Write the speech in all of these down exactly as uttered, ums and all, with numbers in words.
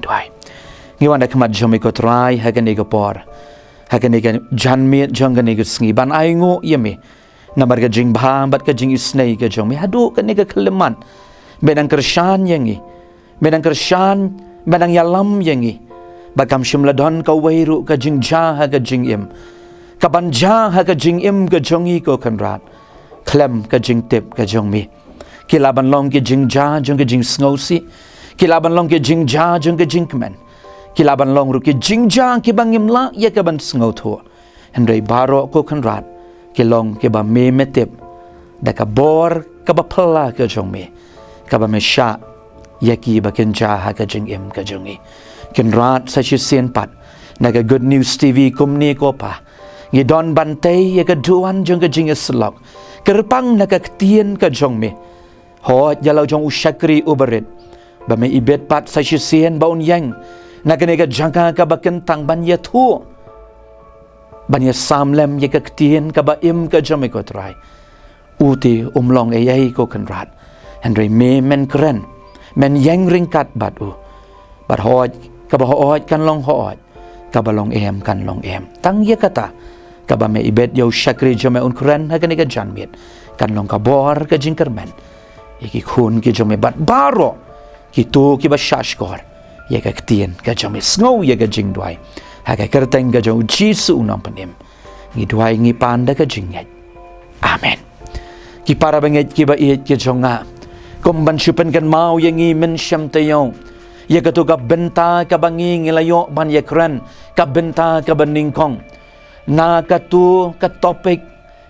duwai. Ngi wan da khmat jong me ko Trai ha kane ka por, ha kane ka janmiet jong kane ka sngi, ban ai nguh ïa me namar ka jingbha bad ka jingisynei ka jong me. Haduh kane ka khyllipmat me dang kyrshan ïa ngi, me dang kyrshan, me dang ïalam ïa ngi. Bad kam shym la don kawei ruh ka jingjia ha ka jingim kaban jia ha ka jingim ka jong ngi ko Kynrad, khlem ka jingtip ka jong me. Ki lah ban long ki jingjia jong ka jingsngewsih, ki lah ban long ki jingjia jong ka jingkmen, ki lah ban long ruh ki jingjia kiba ngim lah ïa kaban sngewthuh. Hynrei baroh ko Kynrad ki long kiba me me tip da ka bor kaba phylla ka jong me, kaba me shah ïa ki ba kin jia ha ka jingim ka jong ngi. Kynrad, sa shisien pat na ka Good News T V kumne ko Pa, ngi don ban tei ïa ka duwan jong ka jingïasyllok kyrpang na ka ktien ka jong me. Hooid ïa la u jong u shakri u barit, ba me ibit pat sa shisien ba un ïeng na kane ka jaka kaba kyntang ban ïathuh, ban ïasam lem ïa ka ktien kaba im ka jong me ko Trai. U te um long ei ei ko Kynrad, hynrei me men kren, men ïeng ryngkat bad u. Bad hooid kaba hooid kan long hooid, kaba long em kan long em. Tang ïa kata, kaba me ibit ïa u shakri jong me un kren ha kane ka janmiet, kan long ka bor ka jingkyrmen ïa ki khun ki jong me bad baroh kito kiba shahshkor ïa ka ktien ka jong me. Sngew ïa ka jingduwai ha ka kyrteng ka jong u Jisu u Nongpynim. Ngi duwai ngi pan da ka jingngeit. Amen. Ki para bangeit kiba ïeit ki jong nga, kum ban shu pynkynmaw ïa ngi mynshem taïew ïa kato ka bynta kaba ngi ngi la ïoh ban ïakren, ka bynta kaba nyngkong na kato ka topic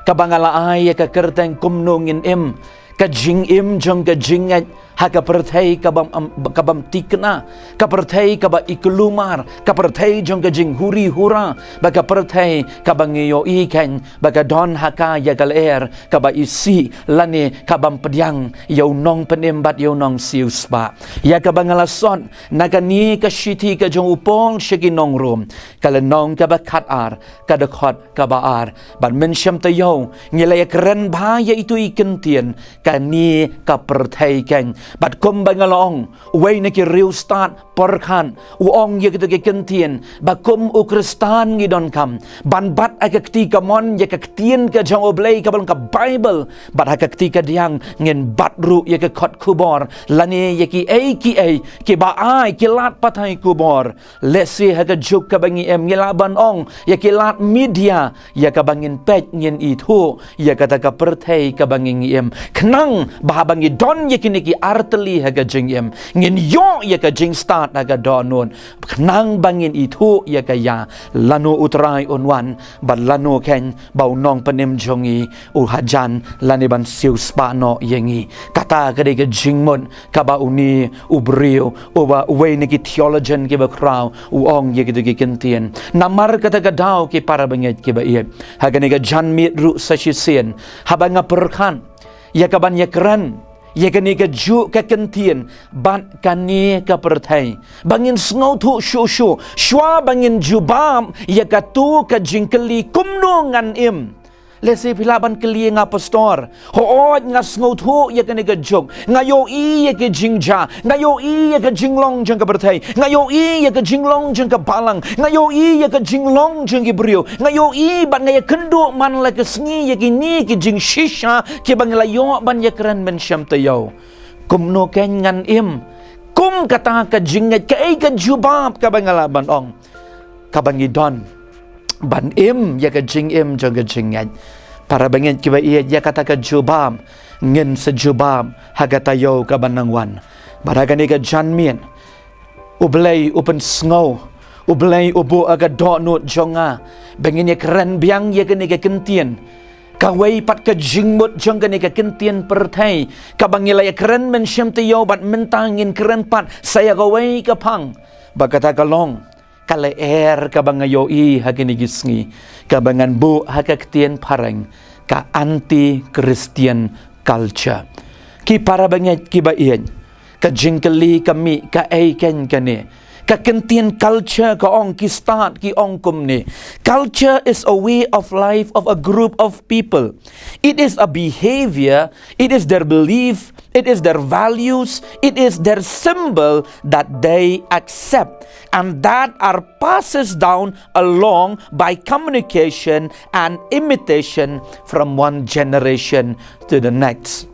kaba nga la ai ïa ka kyrteng kumno ngin im ka jingim jong ka jingngeit ha ka pyrthei ka bym, ka bym thikna, ka pyrthei kaba i kulmar, ka pyrthei jong ka jinghuri hura, bad ka pyrthei kaba ngi ïohi kein ba ka don ha ka ïa ka lyer kaba isih lane ka bym pdiang ïa u nongpynim bad ïa u nongsiewspah. Ïa kaba nga la sot na kane ka shithi ka jong u Paul sha ki nong Rom, ka lynnong kaba khatar, ka dkhot kaba ar. Bad mynshem taïew ngi la ïakren bha ïa itu i kyntien kane ka pyrthei kein. Bad kumba nga la ong, uwei na ki riewstad pyrkhat u ong ïa kito ki kyntien ba kum u Khristan ngi donkam ban bat ha ka kti kamon ïa ka ktien ka jong U Blei kaba long ka Baibl, bad ha ka kti kadiang ngin bat ruh ïa ka kot khubor lane ïa kiei kiei kiba ai ki lad pathai khubor. Lehse ha ka juk kaba ngi im ngi lah ban ong ïa ki lad media ïa kaba ngin peit ngin ithuh ïa kata ka pyrthei kaba ngi ngi im, khnang ba haba ngi don ïa kine ki artylli ha ka jingim ngin ïoh ïa ka jingstad ha ka dohnud, khnang ba ngin ithuh ïa ka ïa lano U Trai un wan bad lano kein ba u nongpynim jong ngi u hajan lane ban siewspah noh ïa ngi. Kata ka dei ka jingmut kaba une u briew, uba uwei na ki theologian kiba khraw u ong ïa kito ki kyntien. Namar kata ka daw ki para bangeit kiba ïeit, ha kane ka janmiet ruh sa shisien haba nga pyrkhat ïa kaban ïakren ïa kane ka juh ka kyntien bad kane ka pyrthei, ba ngin sngewthuh shuh shuh shuwa ba ngin jubab ïa kato ka jingkylli kumno ngan im. Lehse phi lah ban kylli ïa nga, Pastor, hooid nga sngewthuh ïa kane ka juk, nga ïohi ïa ka jingjia, nga ïohi ïa ka jinglong jong ka pyrthei, nga ïohi ïa ka jinglong jong ka balang, nga ïohi ïa ka jinglong jong ki briew, nga ïohi bad nga ïakynduh man la ka sngi ïa kine ki jingshisha kiba ngi la ïoh ban ïakren mynshem taïew. Kumno kein ngan im? Kum kata ka jingngeit, kaei ka jubab kaba nga lah ban ong, kaba ngi don ban im ïa ka jingim jong ka jingngeit? Para bangeit kiba ïeit, ïa kata ka jubab ngin sa jubab ha ka taïew kaba nang wan. Bad ha kane ka janmiet U Blei u pynsngew, U Blei u buh ha ka dohnud jong nga ba ngin ïakren biang ïa kane ka kyntien, kawei pat ka jingmut jong kane ka kyntien pyrthei kaba ngi la ïakren mynshem taïew bad mynta ngin kren pat sa ïa kawei ka phang. Ba kata ka long ka lyer kaba nga ïohi ha kine ki sngi, kaba ngan buh ha ka ktien phareng ka anti-Christian culture. Ki para bangeit kiba ïeit, ka jingkylli ka mih kaei kein kane? Ka kyntien culture ka ong, ki stad ki ong kumne: Culture is a way of life of a group of people. It is a behavior, it is their belief, it is their values, it is their symbol that they accept and that are passes down along by communication and imitation from one generation to the next.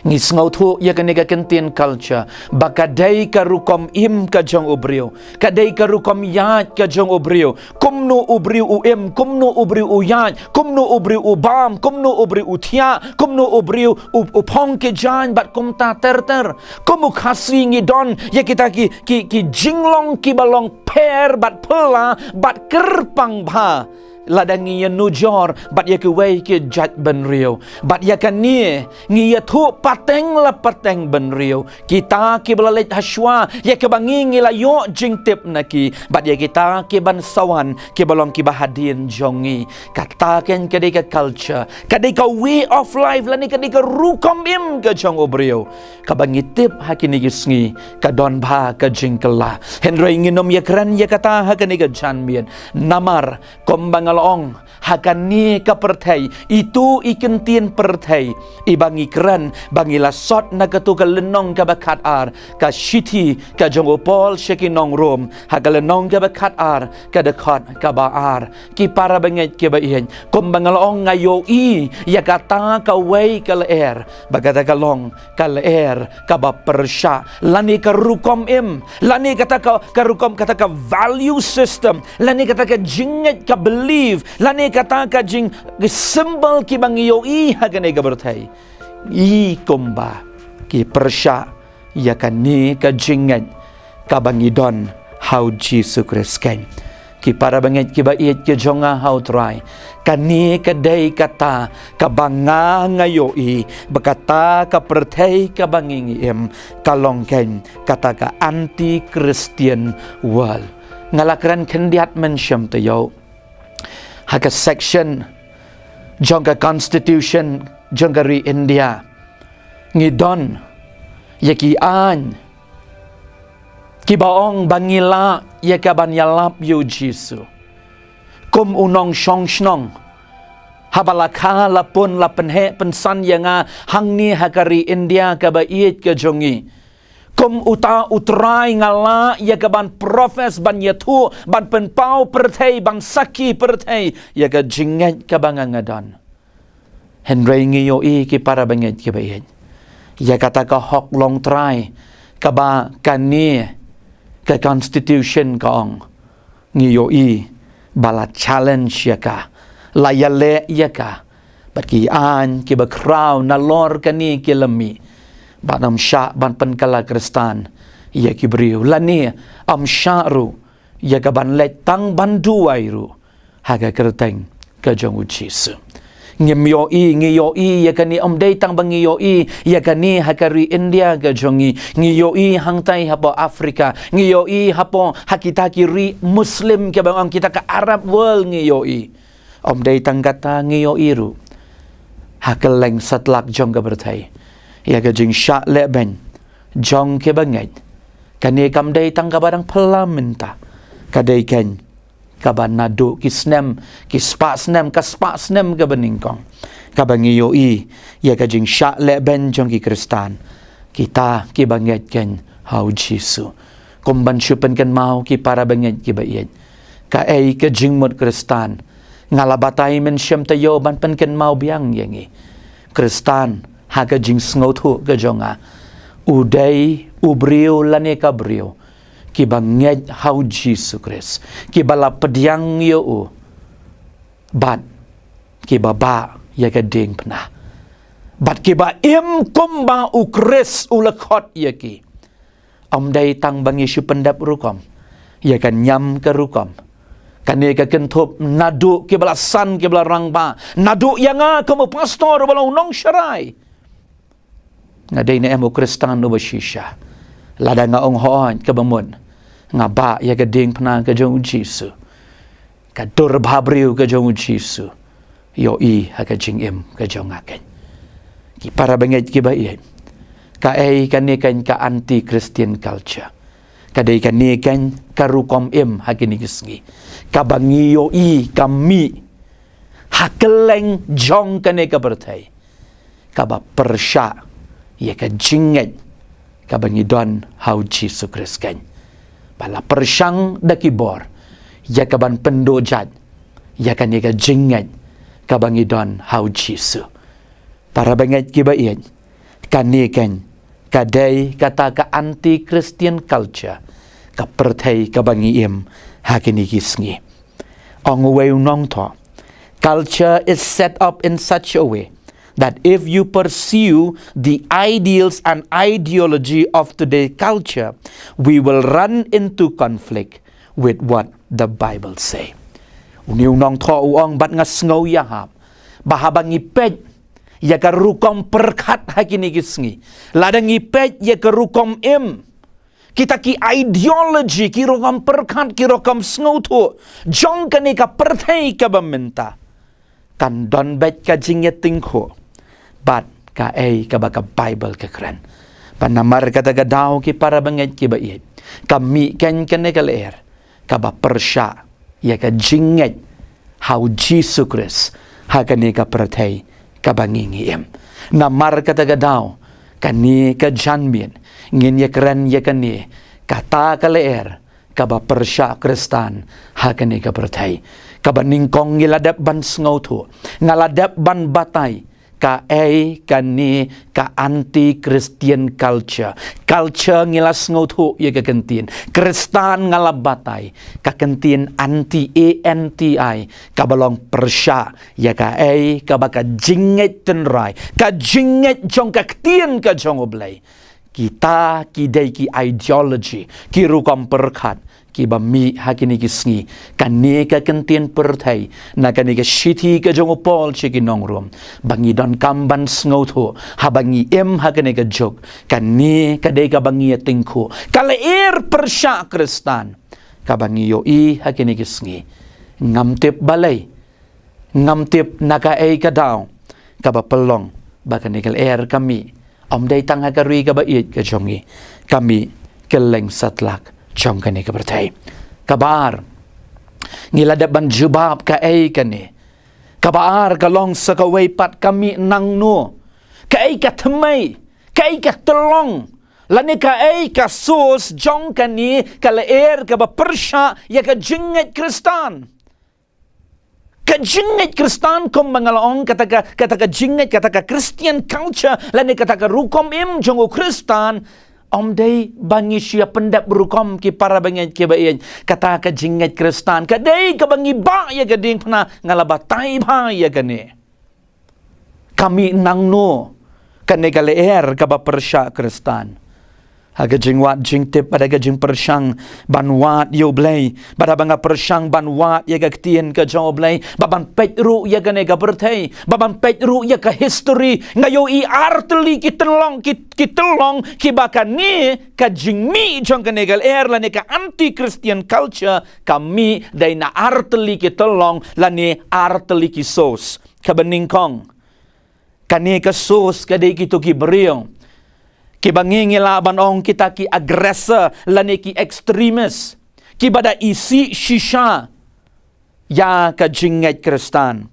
Ngi sngewthuh ïa kane ka kyntien culture ba ka dei ka rukom im ka jong u briew, ka dei ka rukom ïaid ka jong u briew. Kumno u briew u im, kumno u briew u ïaid, kumno u briew u bam, kumno u briew u thiah, kumno u briew u, u phong ki jaiñ bad kumta ter ter. Kum u Khasi ngi don ïa kita ki, ki, ki jinglong kiba long pher bad phylla bad kyrpang bha. Lada ngi ïanujor bad ïa kiwei ki jait bynriew, bad ïa kane ngi ïathuh pateng la pateng bynriew, kita kiba la leit hashwa, ïa kaba ngi, ngi la ïoh jingtip na ki, bad ïa kita ki ban sa wan kiba long kiba hadien jong ngi. Kata keiñ ka dei ka culture, ka dei ka way of life, lane ka dei ka rukom im ka jong u briew. Kaba ngi tip ha kine ki sngi ka don bha ka jingkylla. Hynrei ngin ym ïakren ïa kata ha kane ka janmiet. Namar kumba nga la ong, ha kane ka pyrthei, itu i kyntien pyrthei iba ngi kren ba ngi la sot na kato ka lynnong kaba khatar, ka shithi ka jong u Paul sha ki nong Rom, ha ka lynnong kaba khatar, ka dkhot kaba ar. Ki para bangeit kiba ïeit, kumba nga la ong, nga ïohi ïa kata kawei ka lyer ba kata ka long ka lyer kaba pyrshah, lane ka rukom im, lane kata ka, ka rukom, kata ka value system, lane kata ka jingngeit, ka belief, lane kata ka jing, ka symbol kiba ngi ïohi ha kane ka pyrthei. I kumba ki pyrshah ïa kane ka jingngeit kaba ngi don ha u Jisu Khrist keiñ. Ki para bangeit kiba ïeit ki jong nga ha u Trai, kane ka dei kata kaba nga, nga ïohi ba kata ka pyrthei kaba ngi, ngi im ka long keiñ kata ka anti-Christian world. Nga la kren khyndiat mynshem taïew ha ka section jong ka constitution jong ka ri India. Ngi don ïa ki aiñ kiba ong ba ngi lah ïa ka ban ïalap ïa u Jisu. Kum u nongshong shnong, haba la kha la pun la pynheh pynsan ïa nga hangne ha ka ri India kaba ïeit ka jong ngi, kum uta u Trai nga lah ïa ka ban profess, ban ïathuh, ban pynpaw pyrthei, ban sakhi pyrthei ïa ka jingngeit kaba nga, nga don. Hynrei ngi ïohi, ki para bangeit kiba ïeit, ïa kata ka hok longtrai kaba kane ka constitution ka ong, ngi ïohi ba la challenge ïa ka, la ïaleh ïa ka. Bad ki aiñ kiba khraw nalor kane ki la mih, bad ym shah ban pynkylla Khristan ïa ki briew, lane ym shah ruh ïa ka ban leit tang ban duwai ruh ha ka kyrteng ka jong u Jisu. Ngim ïohi, ngi ïohi ïa kane, ym dei tang ba ngi ïohi ïa kane ha ka ri India ka jong ngi, ngi ïohi hangtai hapoh Africa, ngi ïohi hapoh ha kita ki ri Muslim kiba ong kita ka Arab world, ngi ïohi. Ym dei tang kata, ngi ïohi ruh ha kylleng satlak jong ka pyrthei ïa ka jingshah lehbeiñ jong kiba ngeit. Kane kam dei tang kaba dang phylla mynta, ka dei keiñ kaba naduh ki snem, ki spah snem, ka spah snem kaba nyngkong, kaba ngi ïohi ïa ka jingshah lehbeiñ jong ki Khristan, kita kiba ngeit keiñ ha u Jisu. Kum ban shu pynkynmaw, ki para bangeit kiba ïeit, kaei ka jingmut Khristan? Nga la batai mynshem taïew ban pynkynmaw biang ïa ngi. Khristan, ha ka jingsngewthuh ka jong nga, u dei u briew lane ka briew kiba ngeit ha u Jisu Khrist, kiba la pdiang ïa u, bad kiba bah ïa ka diengphna, bad kiba im kumba u Khrist u la khot ïa ki. Ym dei tang ba ngi shu pyndep rukom ïa ka niam ka rukom. Kane ka kynthup naduh kiba la san, kiba la rangbah, naduh ïa nga kum u pastor uba long u nongsharai. Nga dei ne em u Khristan uba shisha? Lada nga ong hooid, kaba mut nga bah ïa ka diengphna ka jong u Jisu, ka dur bhabriew ka jong u Jisu ïohi ha ka jingim ka jong nga keiñ. Ki para bangeit kiba ïeit, kaei kane keiñ ka anti-Christian culture? Ka dei kane keiñ ka rukom im ha kine ki sngi, kaba ngi ïohi ka mih ha kylleng jong kane ka pyrthei, kaba pyrshah ïa ka jingngeit kaba ngi don ha u Jisu Khrist keiñ. Ba la pyrshang da ki bor ïa kaban pynduh jait ïa kane ka jingngeit kaba ngi don ha u Jisu. Para bangeit kiba ïeit, kane keiñ ka dei kata ka anti-Christian culture ka pyrthei kaba ngi im ha kine ki sngi. Ong uwei u nongthoh, culture is set up in such a way that if you pursue the ideals and ideology of today's culture, we will run into conflict with what the Bible say. Une u nongthoh u ong, bad nga sngew ïahap ba haba ngi peit ïa ka rukom pyrkhat ha kine ki sngi, lada ngi peit ïa ka rukom im, kita ki ideology, ki rukom pyrkhat, ki rukom sngewthuh jong kane ka pyrthei kaba mynta, kan don beit ka jingïatyngkhuh bad kaei kaba ka Bible ka kren. Bad namar kata ka daw, ki para bangeit kiba ïeit, ka mih keiñ kane ka lyer kaba pyrshah ïa ka jingngeit ha u Jisu Khrist ha kane ka pyrthei kaba ngi ngi im. Namar kata ka daw, kane ka janmiet ngin ïakren ïa kane kata ka lyer kaba pyrshah Khristan ha kane ka pyrthei. Kaba nyngkong, ngi la dep ban sngewthuh, nga la dep ban batai kaei kane ka anti-Christian culture. Culture, ngi la sngewthuh ïa ka kyntien. Khristan, nga la batai, ka kyntien anti, A N T I, kaba long pyrshah ïa kaei kaba ka jingngeit tynrai, ka jingngeit jong ka ktien ka jong U Blei. Kita ki dei ki ideology, ki rukom pyrkhat kiba mih ha kine ki sngi. Kane ka kyntien pyrthei na kane ka shithi ka jong u Paul sha ki nong Rom, ba ngi donkam ban sngewthuh haba ngi im ha kane ka juk, kane ka dei kaba ngi ïatyngkhuh, ka lyer pyrshah Khristan kaba ngi ïohi ha kine ki sngi. Ngam tip balei, ngam tip na kaei ka daw, kaba pynlong ba kane ka lyer ka mih, ym dei tang ha ka ri kaba ïeit ka jong ngi, ka mih kylleng satlak jong kane ka pyrthei. Kaba ar, ngi la dep ban jubab kaei kane. Kaba ar ka long sa kawei pat, ka mih nangno, kaei ka thymmei, kaei ka tyllong, lane kaei ka source jong kane ka lyer kaba pyrshah ïa ka jingngeit Khristan. Ka jingngeit Khristan, kumba nga la ong, kata ka, kata ka jingngeit, kata ka Christian culture, lane kata ka rukom im jong u Khristan, ym dei ba ngi shu ïa pyndep rukom, ki para bangeit kiba ïeit. Kata ka jingngeit Khristan ka dei kaba ngi bah ïa ka diengphna, nga la batai bha ïa kane. Ka mih nangno kane ka lyer kaba pyrshah Khristan? Ha ka jingwad jingtip bad ha ka jingpyrshang ban wad ïa U Blei, bad haba nga pyrshang ban wad ïa ka ktien ka jong U Blei, bad ban peit ruh ïa kane ka pyrthei, bad ban peit ruh ïa ka history, nga ïohi artylli ki tyllong, ki, ki tyllong kiba kane ka jingmih jong kane ka lyer lane ka anti-Christian culture ka mih dei na artylli ki tyllong lane artylli ki source. Kaba nyngkong, kane ka source ka dei kito ki briew kiba ngi, ngi lah ban ong, kita ki aggressor lane ki extremist, kiba da isih shisha ïa ka jingngeit Khristan.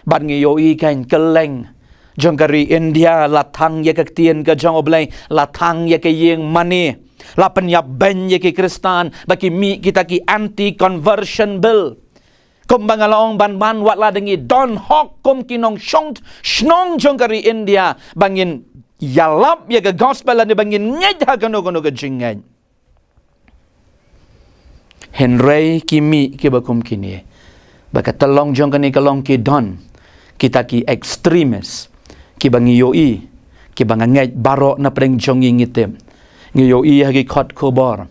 Bad ngi ïohi keiñ, kylleng jong ka ri India la thang ïa ka ktien ka jong U Blei, la thang ïa ka ïing mane, la pynïap beiñ ïa ki Khristan, ba ki mih kita ki anti conversion bill. Kumba nga la ong, ban ban, wat la dang ngi don hok kum ki nongshong shnong jong ka ri India ba ngin ïalap ïa ka gospel lane ba ngin ngeit ha kano kano ka jingngeit. Hynrei ki mih kiba kum kine, ba ka tyllong jong kane ka long ki don kita ki extremist, kiba ngi ïohi, kiba nga ngeit baroh na pdeng jong ngi ngi tip. Ngi ïohi ha ki kot khubor,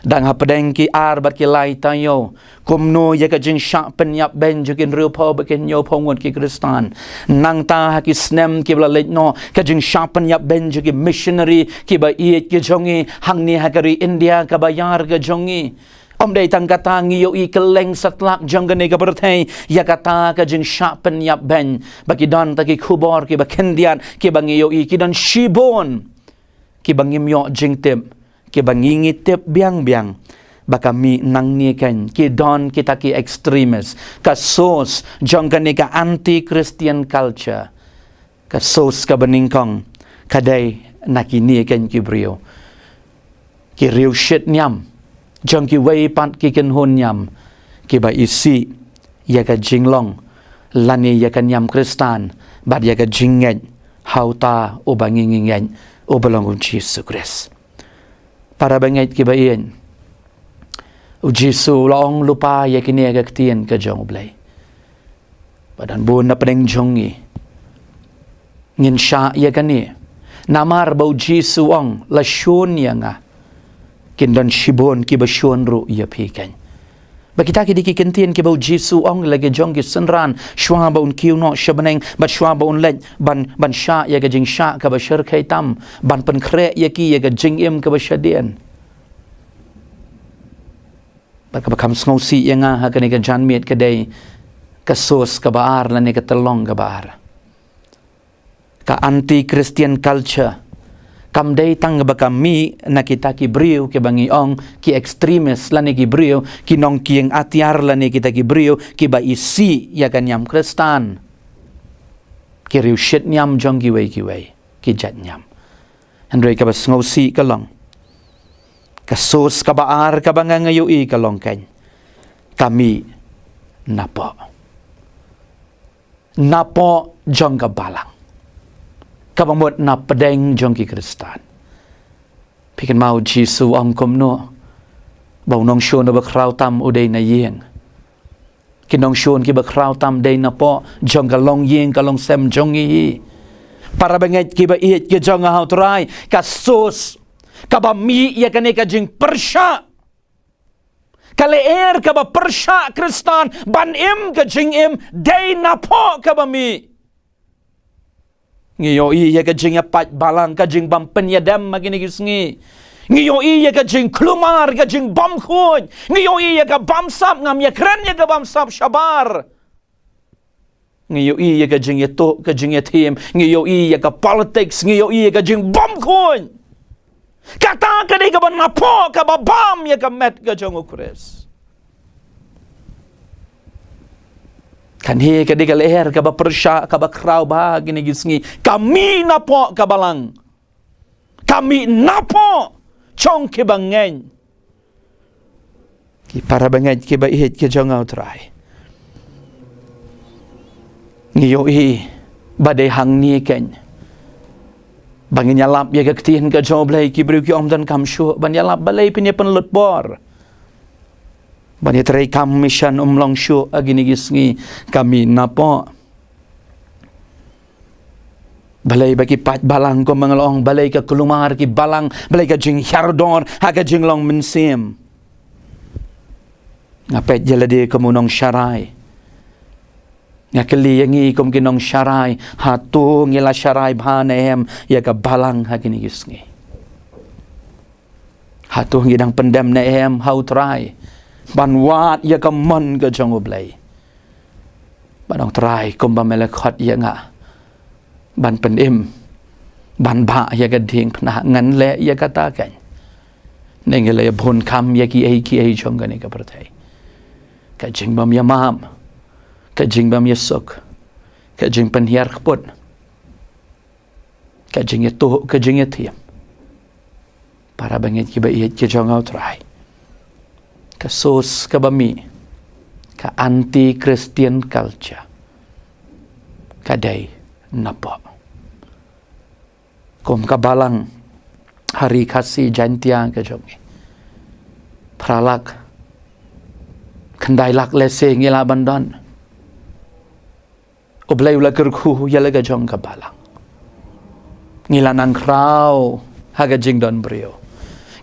dang hapdeng ki ar bad ki lai taïew, kumno ïa ka jingshah pynïap beiñ jong ki hynriewphew bad ki hynñiewphew ngut ki Khristan. Nangta ha ki snem kiba la leit noh, ka jingshah pynïap beiñ jong ki missionary kiba ïeit ki jong ngi hangne ha ka ri India kaba ïar ka jong ngi. Ym dei tang kata, ngi ïohi kylleng satlak jong kane ka pyrthei ïa kata ka jingshah pynïap beiñ, ba ki don ta ki khubor kiba khyndiat kiba ngi ïohi, ki don shibun kiba ngim ïoh jingtip, kiba ngi ngi tip biang biang ba ka mih nangne kein, ki don kita ki extremist, ka source jong kane ka anti-Christian culture. Ka source kaba nyngkong ka dei na kine kein ki briew, ki riewshit niam jong kiwei pat ki kynhun niam, kiba isih ïa ka jinglong lane ïa ka niam Khristan bad ïa ka jingngeit ha uta uba ngi ngi ngeit, uba long U Jisu Khrist. Para bangeit kiba ïeit, U Jisu u la ong lypa ïa kine ha ka Ktien ka jong U Blei. Ba don bun na pdeng jong ngi ngin shah ïa kane. Namar ba U Jisu u ong, la shun ïa nga, kin don shibun kiba shun ruh ïa phi kein. Ba kita ki dei ki kyntien kiba U Jisu u ong la ki jong ki synran shuwa ba un kiew noh sha bneng, bad shuwa ba un leit ban, ban shah ïa ka jingshah kaba shyrkhei tam, ban pynkhreh ïa ki ïa ka jingim kaba shadien. Bad kaba kham sngewsih ïa nga ha kane ka janmiet ka dei ka source kaba ar lane ka tyllong kaba ar. Ka anti-Christian culture kam dei tang ba ka mih na kita ki briew kiba ngi ong ki extremist lane ki briew ki nongkieng atiar lane kita ki briew kiba isih ïa ka niam Khristan, ki riewshit niam jong kiwei kiwei ki jait niam. Hynrei kaba sngewsih ka long, ka source kaba ar kaba nga nga ïohi ka long kein, ka mih napoh, napoh jong ka balang, kaba mut na pdeng jong ki Khristan. Phi kynmaw U Jisu u ong kumno? Ba u nongshun uba khraw tam u dei na ïing. Ki nongshun kiba khraw tam dei napoh jong ka longïing ka longsem jong ngi hi. Para bangeit kiba ïeit ki jong nga ha U Trai, ka source kaba mih ïa kane ka jingpyrshah, ka lyer kaba pyrshah Khristan ban im ka jingim, dei napoh kaba mih. Ngi ïohi ïa ka jingïapait balang, ka jingbym pynïadem ha kine ki sngi. Ngi ïohi ïa ka jingkulmar, ka jingbymkhuid. Ngi ïohi ïa ka bamsap, ngam ïakren ïa ka bamsap shabar. Ngi ïohi ïa ka jingïatuh, ka jingïathiem. Ngi ïohi ïa ka politics, ngi ïohi ïa ka jingbymkhuid. Kata ka dei kaba napoh, kaba bam ïa ka met ka jong U Khrist. Kane ka dei ka lyer kaba pyrshah, kaba khraw bha ha kine ki sngi. Ka mih napoh ka balang, ka mih napoh jong kiba ngeit. Ki para bangeit kiba ïeit ki jong nga ha U Trai, ngi ïohi ba dei hangne kein ba ngin ïalap ïa ka Ktien ka jong U Blei. Ki briew ki ong, ym donkam shuh ban ïalap, balei phin ïa pynlut por? Ban ïatreikam mission um long shuh ha kine ki sngi. Ka mih napoh. Balei ba ki paid balang, kumba nga la ong, balei ka kulmar ki balang, balei ka jinghiar dor ha ka jinglong mynsiem? Nga peit ïa lade kum u nongsharai. Nga kylli ïa ngi kum ki nongsharai, hato ngi la sharai bha ne em ïa ka balang ha kine ki sngi? Hato ngi dang pyndem ne em ha U Trai ban wad ïa ka mon ka jong U Blei? Ban ong, Trai, kumba me la khot ïa nga ban pynim, ban bah ïa ka diengphna, ngan leh ïa kata kein, ne ngi la ïa bun kam ïa kiei kiei jong kane ka pyrthei. Ka jingbym ïamap, ka jingbym ïasuk, ka jingpynhiar kput, ka jingïatuh, ka jingïathiem. Para bangeit kiba ïeit ki jong nga ha U Trai, ka source kaba mih, ka anti-Christian culture, ka dei napoh. Kum ka balang ha Ri Khasi Jaiñtia ka jong ngi, phra lak, khyndai lak lehse ngi lah ban don. U Blei u la kyrkhu ïa la ka jong ka balang. Ngi la nang khraw ha ka jingdon briew.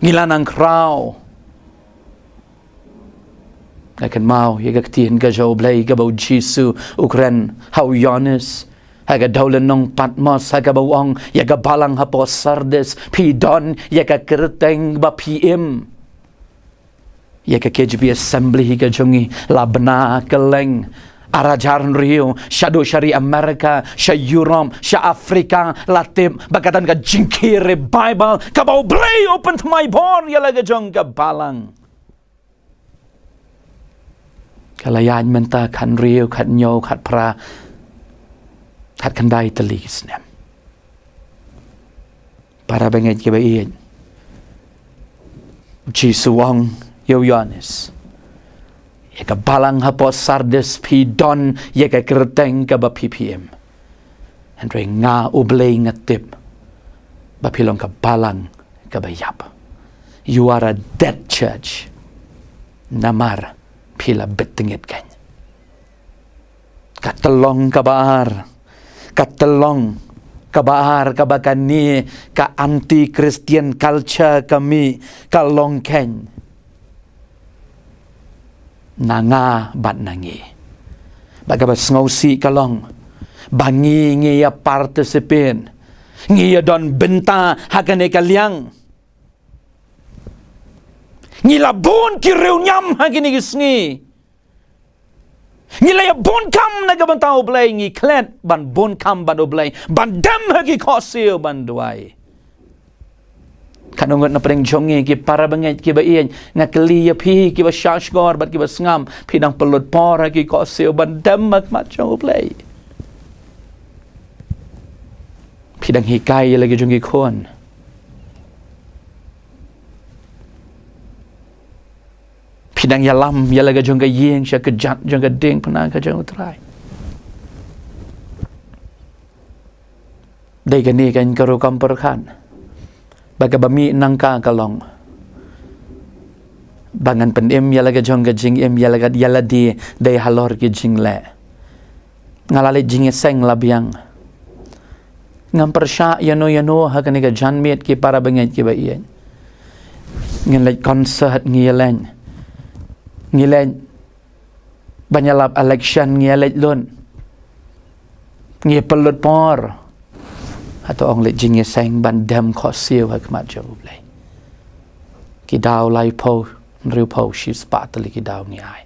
Ngi la nang khraw. Nga kynmaw ïa ka Ktien ka jong U Blei kaba U Jisu u kren ha u Ïoannis, ha ka dewlynnong Patmos, ha kaba u ong ïa ka balang hapoh Sardis, phi don ïa ka kyrteng ba phi im. Ïa ka K J B Assembly hi ka jong ngi la bna kylleng Ar hajar hynriew, shaduh sha ri America, sha Europe, sha Africa, la tip ba ka don ka jingkhie revival kaba U Blei u pynthymmai bor ïa la ka jong ka balang. Ka la ïaid mynta khathynriew, khathynñiew, khatphra, khatkhyndai tylli ki snem. Para bangeit kiba ïeit, U Jisu u ong ïa u Ïoannis, ïa ka balang hapoh Sardis phi don ïa ka kyrteng kaba phi phi im. Hynrei nga U Blei nga tip ba phi long ka balang kaba ïap. You are a dead church. Namar phi la bit tyngit kein. Ka tyllong kaba ar, ka tyllong kaba ar kaba kane ka anti-Christian culture ka mih, ka long kein na nga bad na ngi. Bad kaba sngewsih ka long ba ngi, ngi ïa participate, ngi ïa don bynta ha kane ka liang. Ngi la bun ki riewniam ha kine ki sngi. Ngi la ïa bun kam na ka bynta U Blei, ngi klet ban bun kam bad U Blei, ban dem ha ki khohsiew ban duwai. Katno ngut na pdeng jong ngi ki para bangeit kiba ïeit, nga kylli ïa phi kiba shahshkor bad kiba sngap, phi dang pynlut por ha ki khohsiew ban dem ha khmat jong U Blei? Phi dang hikai ïa la ki jong ki khun? Phi dang ïalam ïa la ka jong ka ïing sha ka kjat jong ka diengphna ka jong U Trai? Dei kane kein ka rukom pyrkhat ba kaba mih nangta ka long ba ngan pynim ïa la ka jong ka jingim ïa la ka, ïa lade dei halor ki jingleh. Nga la leit jingïaseng la biang. Ngam pyrshah ïano ïano ha kane ka janmiet ki para bangeit kiba ïeit. Ngin leit concert, ngi ïaleit. Ngi leit ban ïalap election, ngi ïaleit lut. Ngi pynlut por. Hato ong leit jingïaseng ban dem khohsiew ha khmat jong U Blei? Ki daw laiphew, hynriewphew, shispah tylli ki daw ngi ai.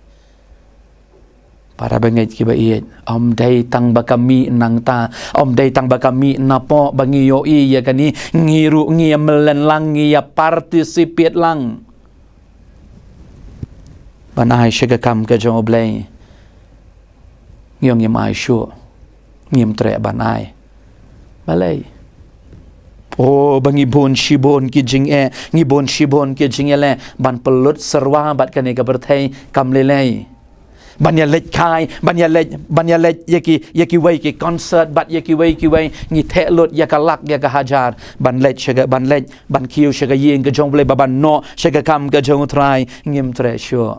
Para bangeit kiba ïeit, ym dei tang ba ka mih nangta, ym dei tang ba ka mih napoh ba ngi ïohi ïa kane, ngi ruh ngi ïa mlien lang, ngi ïa participate lang ban ai sha ka kam ka jong U Blei. Ngi ong ngim ai shuh, ngim treh ban ai. Balei? O, ba ngi bun shibun ki jingeh, ngi bun shibun ki jingeh leh ban pynlut syrwa bad kane ka pyrthei, kam lei lei. Ban ïaleit kai, ban ïaleit, ban ïaleit ïa ki, ïa kiwei ki concert bad ïa kiwei kiwei, ngi theh lut ïa ka lak ïa ka hajar ban leit sha ka, ban leit, ban kiew sha ka ïing ka jong U Blei, ba ban noh sha ka kam ka jong U Trai, ngim treh shuh.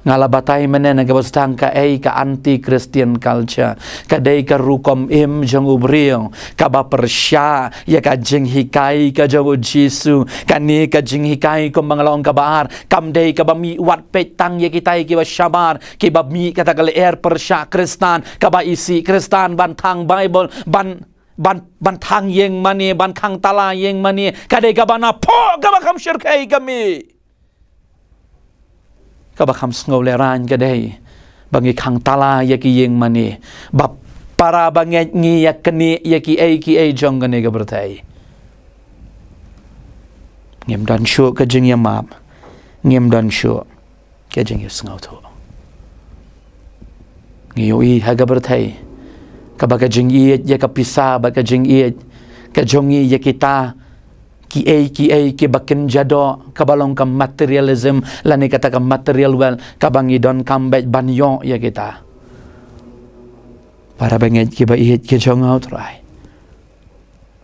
Nga la batai mynne na kaba sdang kaei ka anti-Christian culture. Ka dei ka rukom im jong u briew kaba pyrshah ïa ka jinghikai ka jong U Jisu. Kane ka jinghikai kumba nga la ong kaba ar, kam dei kaba mih wat peit tang ïa kitai kiba shabar, kiba mih kata ka lyer pyrshah Khristan, kaba isih Khristan ban thang Baibl, ban, ban, ban thang ïing mane, ban khang tala ïing mane. Ka dei kaba napoh kaba kham shyrkhei ka mih. Kaba kham sngewlehraiñ ka dei ba ngi khang tala ïa ki ïing mane, ba para bangeit ngi ïa knieh ïa kiei kiei jong kane ka pyrthei. Ngim don shuh ka jingïamap, ngim don shuh ka jingïasngewthuh. Ngi ïohi ha ka pyrthei kaba ka jingïeit ïa ka pisa bad ka jingïeit ka jong ngi ïa kita kiei kiei kiba kynja doh, kaba long ka materialism lane kata ka material wealth, kaba ngi donkam beit ban ïoh ïa kita. Para bangeit kiba ïeit ka jong nga U Trai,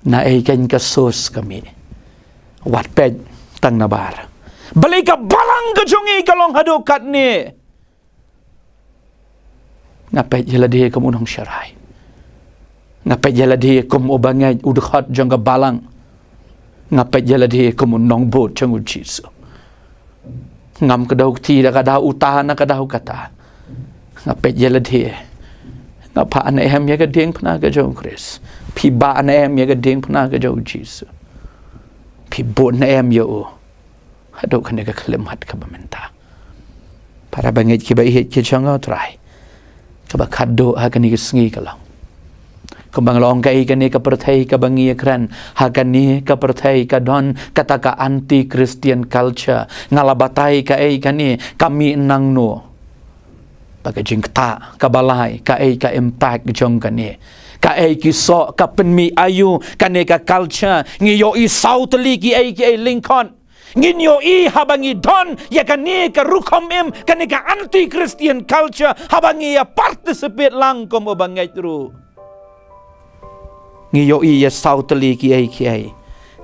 naei kein ka source ka mih? Wat peit tang nabar. Balei ka balang ka jong ngi ka long haduh katne? Nga peit ïa lade kum u nongsharai. Nga peit ïa lade kum u bangeit, u dkhot jong ka balang. Nga peit ïa lade kum u nongbud jong U Jisu. Ngam kdew kti da ka daw uta na ka daw kata. Nga peit ïa lade. Nga phah ne em ïa ka diengphna ka jong U Khrist? Phi bah ne em ïa ka diengphna ka jong U Jisu? Phi bud ne em ïa u haduh kane ka khyllipmat kaba mynta? Para bangeit kiba ïeit ki jong U Trai, kaba khadduh ha kane ka sngi ka long, kumba nga la ong, kaei kane ka pyrthei kaba ngi ïakren? Ha kane ka pyrthei ka don kata ka anti-Christian culture. Nga la batai kaei kane, ka mih nangno. Ba ka jingktah kaba lai, kaei ka impact jong kane? Kaei ki soh, ka pynmih aïu kane ka culture? Ngi ïohi saw tylli kiei kiei lyngkot. Ngin ïohi haba ngi don ïa kane ka rukom im, kane ka anti-Christian culture, haba ngi ïa participate lang kum u bangeit ruh. Ngi ïohi ïa saw tylli kiei kiei,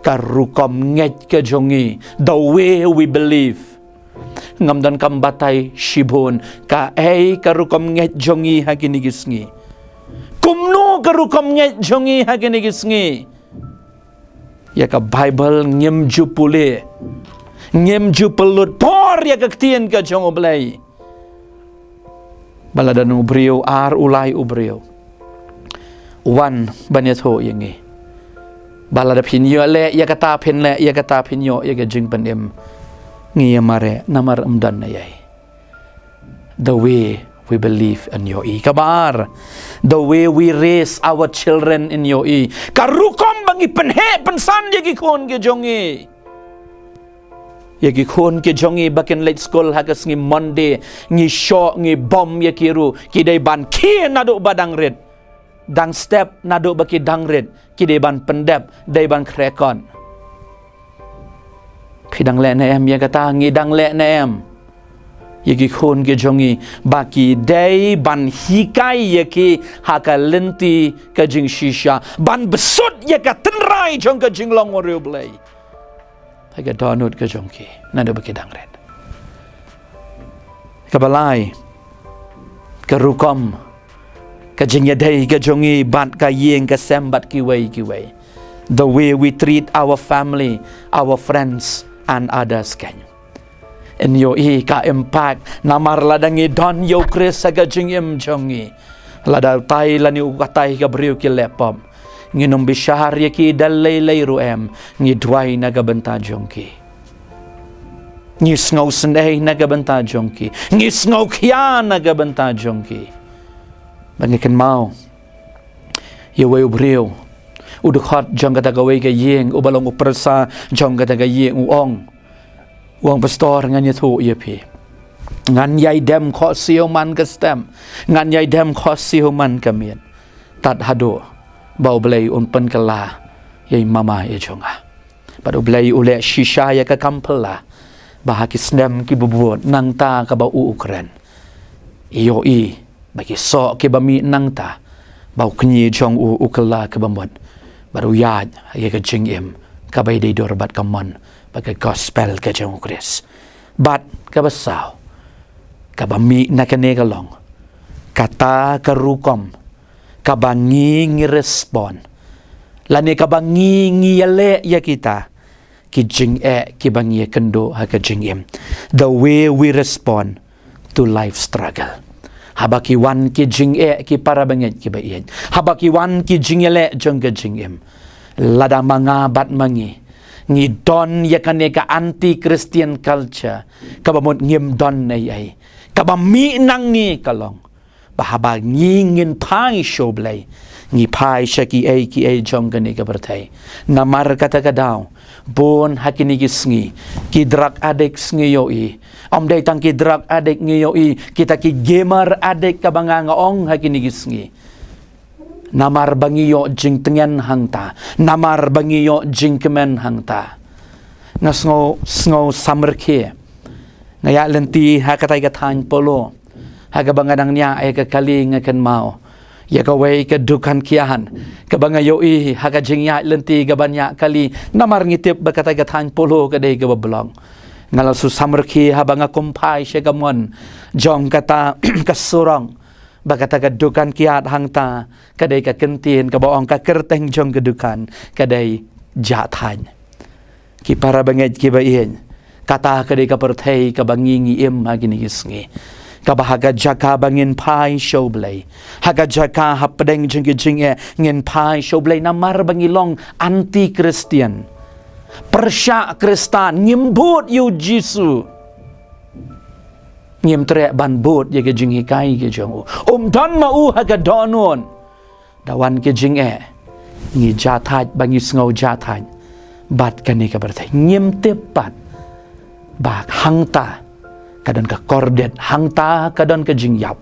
ka rukom ngeit ka jong ngi, the way we believe. Ngam donkam batai shibun kaei ka rukom ngeit jong ngi ha kine ki sngi. Kumno ka rukom ngeit jong ngi ha kine ki sngi? Ïa ka Baibl ngim ju pule, ngim ju pynlut por ïa ka ktien ka jong U Blei. Ba lada u briew, ar u lai u briew, u wan ban ïathuh ïa ngi, ba lada phin ïoh leh ïa kata, phin leh ïa kata, phin ïoh ïa ka jingpynim, ngi ïa mareh namar ym don na ei. The way we believe and ïohi. Kaba ar, the way we raise our children in ïohi. Ka rukom ba ngi pynheh pynsan ïa ki khun ki jong ngi. Ïa ki khun ki jong ngi ba kin leit skul ha ka sngi Monday, ngi shoh, ngi bom ïa ki ruh, ki dei ban khie naduh ba dang rit. Dang step naduh ba ki dang rit, ki dei ban pyndep, dei ban khreh kot. Phi dang leh ne em ïa kata, ngi dang leh ne em ïa ki khun ki jong ngi, ba ki dei ban hikai ïa ki ha ka lynti ka jingshisha, ban bsut ïa ka tynrai jong ka jinglong u riewblei ha ka dohnud ka jong ki naduh ba ki dang rit. Kaba lai, ka rukom ka jingïadei ka jong ngi bad ka ïing ka sem bad kiwei kiwei. The way we treat our family, our friends and others, kan ïohi ka impact. Namar lada ngi don ïa U Khrist ha ka jingim jong ngi, lada u tai lane u katai ka briew ki leh pop, ngin ym bishar ïa ki da lei lei ruh em, ngi duwai na ka bynta jong ki. Ngi sngewsynei na ka bynta jong ki, ngi sngewkhia na ka bynta jong ki. Ba ngi kynmaw ïa uwei u briew, u dkhot jong kata kawei ka ïing, uba long u pyrsa jong kata ka ïing, u ong, u ong, Pastor, ngan ïathuh ïa phi, ngan ïai dem khohsiew man ka step, ngan ïai dem khohsiew man ka miet, tad haduh ba U Blei un pynkylla ïa i mama ïa jong nga. Bad U Blei u leh shisha ïa ka kam phylla, ba ha ki snem kiba bud nangta kaba u u kren, ïohi ba ki soh kiba mih nangta, ba u kñi jong u u kylla kaba mut, bad u ïaid ïa ka jingim kaba dei dur bad ka mon bad ka gospel ka jong U Khrist. Bad kaba saw, kaba mih na kane ka long kata ka rukom kaba ngi ngi respond, lane kaba ngi ngi ïaleh ïa kita ki jingeh kiba ngi ïakynduh ha ka jingim. The way we respond to life struggle. Haba ki wan ki jingeh, ki para bangeit kiba ïeit, haba ki wan ki jingïaleh jong ka jingim, lada ma nga bad ma ngi ngi don ïa kane ka anti-Christian culture, kaba mut ngim don ei ei, kaba mih na ngi ka long ba haba ngi ngin phai sha U Blei, ngi phai sha kiei kiei jong kane ka pyrthei. Namar kata ka daw, bun ha kine ki sngi, ki drug addicts ngi ïohi. Ym dei tang ki drug addicts ngi ïohi, kita ki gamer addicts kaba nga nga ong ha kine ki sngi. Namar ba ngi ïoh jingtngen hangta, namar ba ngi ïoh jingkmen hangta. Nga sngew, sngew samrkhie. Nga ïaid lynti ha katai ka thaiñ Polo, ha kaba nga dang ñiah ïa ka kali, nga kynmaw ïa kawei ka dukan kiad kaba nga ïohi ha ka jingïaid lynti kaba ñiah kali. Namar ngi tip ba katai ka thaiñ Polo ka dei kaba blong. Nga la shu samrkhie haba nga kum phai sha ka mon jong kata ka surok, ba kata ka dukan kiad hangta ka dei ka kyntien kaba ong, ka kyrteng jong ka dukan ka dei Jah Thaiñ. Ki para bangeit kiba ïeit, kata ka dei ka pyrthei kaba ngi ngi im ha kine ki sngi. Kaba ha ka jaka ba ngin phai sha U Blei, ha ka jaka hapdeng jong ki jingeh ngin phai sha U Blei, namar ba ngi long anti-Christian, pyrshah Khristan, ngim bud ïa U Jisu. Ngim treh ban bud ïa ka jinghikai ka jong u. Um don ma u ha ka dohnud. Da wan ka jingeh, ngi jahthait ba ngi sngew jahthait bad kane ka pyrthei. Ngim tip pat ba hangta ka don ka kordit, hangta ka don ka jingïap,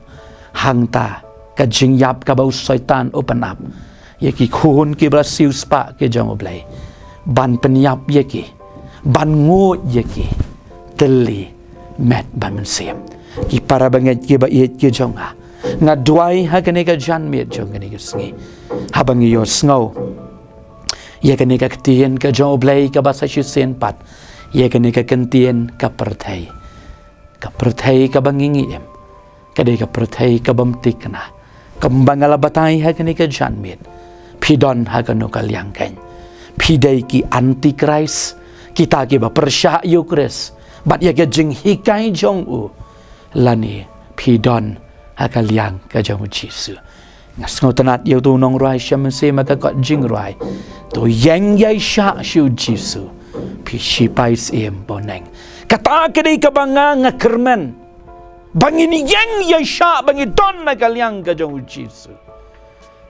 hangta ka jingïap kaba u Soitan u pynap ïa ki khun kiba la siewspah ki jong U Blei, ban pynïap ïa ki, ban nguid ïa ki tylli met bad mynsiem. Ki para bangeit kiba ïeit ki jong nga, nga duwai ha kane ka janmiet jong kane ka sngi, haba ngi ïohsngew ïa kane ka ktien ka jong U Blei kaba sa shisien pat, ïa kane ka kyntien ka pyrthei. Ka pyrthei kaba ngi ngi im, ka dei ka pyrthei ka bym thikna. Kumba nga la batai ha kane ka janmiet, phi don ha kano ka liang kein? Phi dei ki antichrist, kita kiba pyrshah ïa U Khrist bad ïa ka jinghikai jong u, lane phi don ha ka liang ka jong U Jisu? Nga sngewtynnat ïa uto u nongrwai sha mynsiem ha ka kot jingrwai. To ïeng ïaishah sha U Jisu, phi shipai syiem bneng. Kata ka dei kaba nga nga kyrmen, ba ngin ïeng ïaishah, ba ngi don ha ka liang ka jong U Jisu.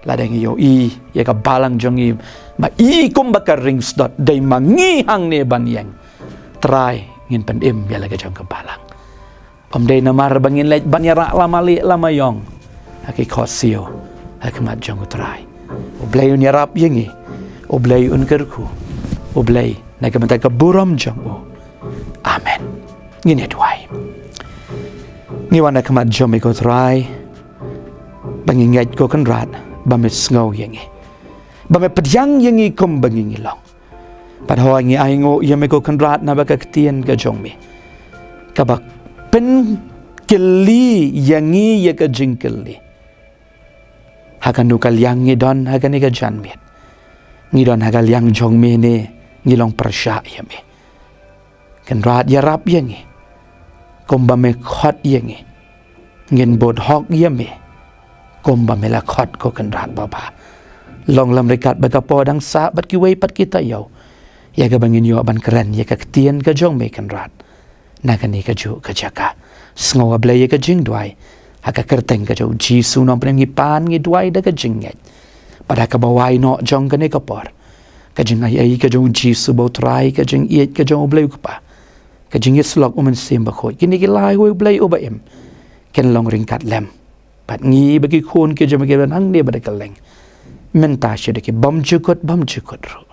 Lada ngi ïohi ïa ka balang jong ngi ma i kumba ka ring sdot, dei ma ngi hangne ban ïeng, Trai, ngin pynim ïa la ka jong ka balang. Ym dei namar ba ngin leit ban ïarap lama lieh lama ïong ha ki khohsiew ha khmat jong U Trai. U Blei un ïarap ïa ngi. U Blei un kyrkhu. U Blei na ka bynta ka burom jong u. Amen. Ngin ïa duwai. Ngi wan ha khmat jong me ko Trai, ba ngi ngeit ko Kynrad ba me sngew ïa ngi, ba me pdiang ïa ngi kumba ngi ngi long. Bad hooid ngi ainguh ïa me ko Kynrad naba ka ktien ka jong me, kaba pynkylli ïa ngi ïa ka jingkylli. Ha kano ka liang ngi don ha kane ka janmiet? Ngi don ha ka liang jong me ne ngi long pyrshah ïa me? Kynrad ïarap ïa ngi kumba me khot ïa ngi. Ngin bud hok ïa me kumba me la khot ko Kynrad babha. Long lem ryngkat bad ka por dang sah bad kiwei pat ki taïew, ïa kaba ngin ïoh ban kren ïa ka ktien ka jong me Kynrad na kane kajuh ka jaka. Sngew A Blei ïa ka jingduwai. Ha ka kyrteng ka jong U Jisu Nongpynim ngi pan ngi duwai da ka jingngeit. Bad ha kaba wai noh jong kane ka por, ka jingai ei ka jong U Jisu ba U Trai, ka jingïeit ka jong U Blei U Kpa, ka jingïasyllok U Mynsiem Bakhuid, kine ki lai wei U Blei uba im, kin long ryngkat lem bad ngi ba ki khun ki jong me kiba don hangne ba da kylleng, mynta sha da ki bymjukut bymjukut ruh.